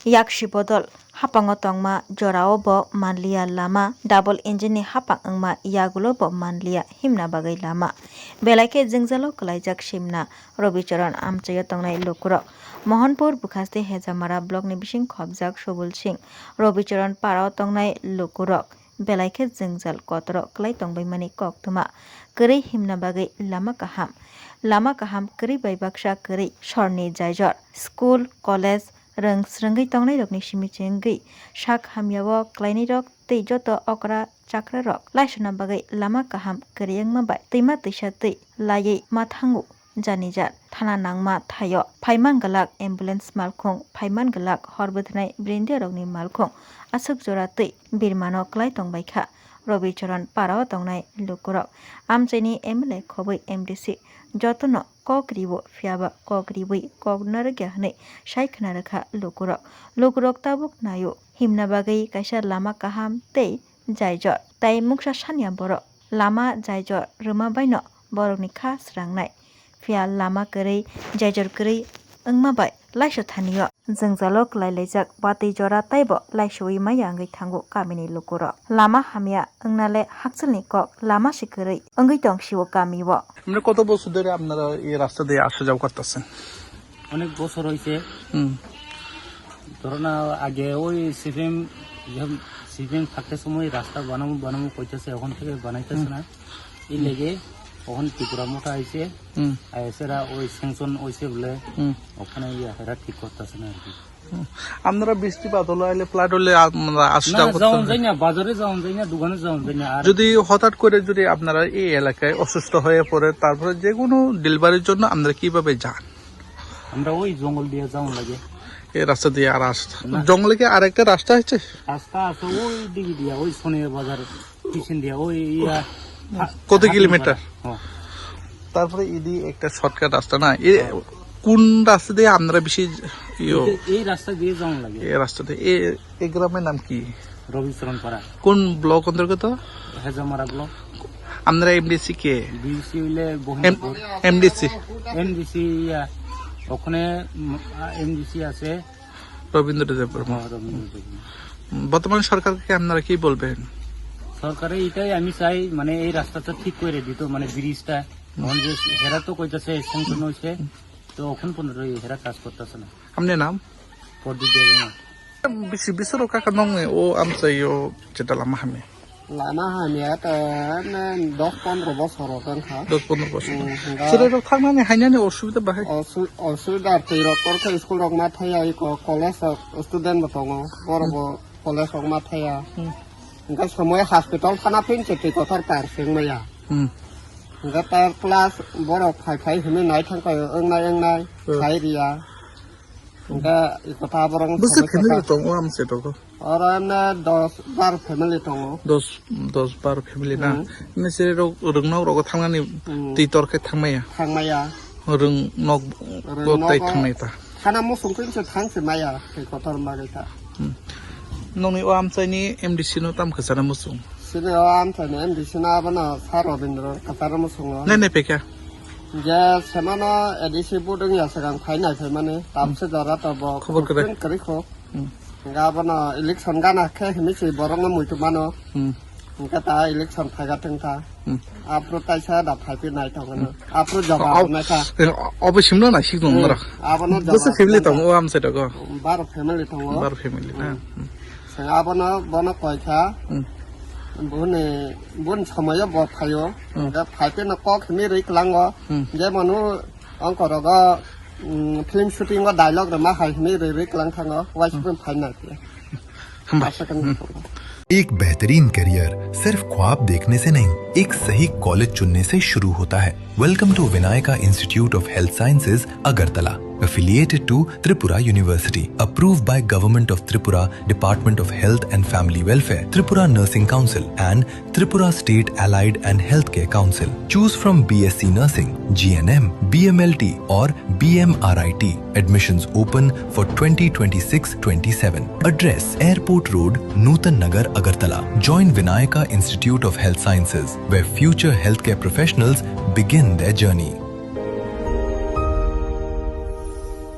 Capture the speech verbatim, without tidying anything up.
Yaksi bodol hapango tongma jorao bo manliya lama, double engine ni hapang wngma yagulo bo manliya himna bagwi lama. Belai khe jwngjalo kwlaijak simna Robicharan amchaio tongnai lukurok. Mohanpur Bwkhaste Hejamara block ni bising khopjak Subul Singh, Robicharan parao tongnai lukurok belai khe jwngjal kotoro kwlai tongbaimani koktwma. Kwrwi himna bagwi lama kaham. Lama kaham kwrwi bai baksa kwrwi sorni jaijor. School, college, rwng srwngwi tongnairokni simi chengwi sak hamyao klainairok tei joto okra chakrarok laisona bagwi lama kaham kwrwi wngma bai twima twisa twi laiwi ma thango. Jani jar thana nangma thaio phaiman glak ambulance malkhung, phaiman glak hor bwtharnai brindiarokni malkhung aswk jora twi birmano klai tongbaikha Robicharan parao tongnai lukurok. Amchaini M L A khobwi M D C jotono kok riwo, phiyaba kok riwi kok narwkya hwnwi sai khna rwkha lukurok. Lukurok tabuk naio himna bagwi kaisa lama kaham tei jaijor tai mungsa sanya borok lama jaijor rwma baino borokni kha srangnai. Phiya lama kwrwi, jaijor kwrwi wngma bai laisothanio jwngjalo kwlailaijak watwi jora taibo laisowi maya wngwi thango kamini lukurok. Lama hamya wngnale hakchalni kok lama se kwrwi wngwi tong sio kamio. মানে কত বছর ধরে আপনারা এই রাস্তা দিয়ে আসা যাওয়া করতেছেন? অনেক বছর হইছে। হুম। ধরো না, আগে ওই সিপিএম, যখন সিপিএম থাকতে সময় রাস্তা বানাবো বানাবো কইতেছে, এখন থেকে বানাইতেছে হুম। না। এই হুম। লেগে ওখানে ত্রিপুরা মোটা আইছে, হুম। আইসেরা ওই স্যাংশন হইছে বলে হুম। ওখানে ইয়া এরা ঠিক করতেছে না আর কি। হুম। আপনারা বৃষ্টিপাত হলো, আইলে ফ্লাড হলে আপনারা আসা না, যাওয়া করতে যাওন হবে? যায় না, বাজারে যাওন যায় না, দোকানে যাওন যায় না। আর যদি হঠাৎ করে যদি আপনারা এই এলাকায় অসুস্থ হয়ে পড়ে, তারপরে যে কোনো ডেলিভারির জন্য আপনারা কিভাবে যান? আমরা ওই জঙ্গল দিয়ে যাওন লাগে। এই রাস্তা দিয়ে আর আসতে না। জঙ্গলে কি আরেকটা রাস্তা আছে? রাস্তা আছে ওই দিকে দিয়া, ওই সোনিয়া বাজার পিছন দিয়া, ওই ইয়া, কত হা-, কিলোমিটার? হ্যাঁ। তারপরে ইদি একটা শর্টকাট রাস্তা না? এ হ্যাঁ। কোন রাস্তা দিয়ে আপনারা বেশি ইয়ো? এই, এই রাস্তা দিয়ে যাওন লাগে। এই রাস্তা দিয়ে, এ, এই গ্রামের নাম কি? রবিচরণ পাড়া। কোন ব্লক অন্তর্গত? হেজামারা ব্লক। আপনারা এমডিসি কে? ডিসি হইলে এম-, বহিনপুর। এমডিসি? এমডিসি, ইয়া, ওখানে, উম, আ, এমডিসি আছে। রবীন্দ্র দেববর্মা। হ্যাঁ, রবীন্দ্র দেববর্মা। উম, বর্তমান সরকারকে আপনারা কি বলবেন? সরকারে এটাই আমি চাই, মানে, এই রাস্তাটা ঠিক করে দিত, মানে, ব্রিজটা। হুম। এখন যে হেরা তো কইতাছে স্যাংশন হইছে, তো এখন পর্যন্ত এই হেরা কাজ করতেছে না। আপনার নাম? প্রদীপ Debbarma. Bisi, bisi rok kaka nong ni o amchai o cheta lama hamya. Lama hamya ta na dos pondro bosor rok wngkha. Dos pondro bosor. Hmm, hwnga. Chwrai rok thangmani hainani osubida bahai? Osu-, osubida twi rok korkha school rok ma thaya, iko college rok student bo tongo, borok bo college rok ma thaya. Hmm. Hwnga somoi hospital thana phin se twi kotor par seng maya. Hmm. Hwnga ta class borok phai phai hwnwi nai thang kha wngnai wngnai Hmm. khai riya. Hingke ekota borok Bwswk somosya family ka. Tongo amchai rogo? Oro emne dos bar family tongo. Dos, dos bar family na? Hmm. Emne se rok rwngnok rogo thangnani Hmm. twi tor khe thangmaya? Thangmaya. Rwngnok Rwngnok bo tai o thangmaya ta? Thana muchung khe se thang se maya, tei kotor bagwi ta. Hmm. Nongni o amchaini M D C no tam kwchana muchung? Sini o amchaini M D C no abono Sir Robindro kwchana muchungo. Nai nai pekha? Je semano A D C vote wngya swkang phai nai phaimani, tamse jora to bo Khobor kwrwi. Khobor kwrwi kho. Hmm. Hingke abono election gana khe hinwi se borokno muitu mano. Hmm. Hingke ta election phaiga thwngkha. Hmm. Aphuru taisa da phaipi nai tongkha no. Hmm. Aphuru jawab Ob-, nai kha. Eh, obo simno naisik tong Hmm. norok. Abono Bwswk jawab family nai kha. Tongo o amchai rogo? Baro family tongo. Baro family na? Hmm. Hmm. Seng abono bono koi kha. Hmm. Boni, boni somoyo bo phaio. Hmm. Hingke phaipi no kok hinwi rwi kwlango. Hmm. Je manu Ongkorogo, mm, film shooting o dialogue rwma hai hinwi rwi rwi kwlang thango, waisukmung Hmm. phai nai khe. Hambai. Aswk wngwi Hmm. tongo. एक बेहतरीन करियर सिर्फ ख्वाब देखने से नहीं, एक सही कॉलेज चुनने से शुरू होता है। Welcome to Vinayaka Institute of Health Sciences, Agartala, affiliated to Tripura University, approved by Government of Tripura, Department of Health and Family Welfare, Tripura Nursing Council, and Tripura State Allied and Healthcare Council. Choose from B S C Nursing, G N M, B M L T or B M R I T. Admissions open for twenty twenty-six twenty-seven. Address: Airport Road, Nutan Nagar, Agartala. Join Vinayaka Institute of Health Sciences, where future healthcare professionals begin their journey.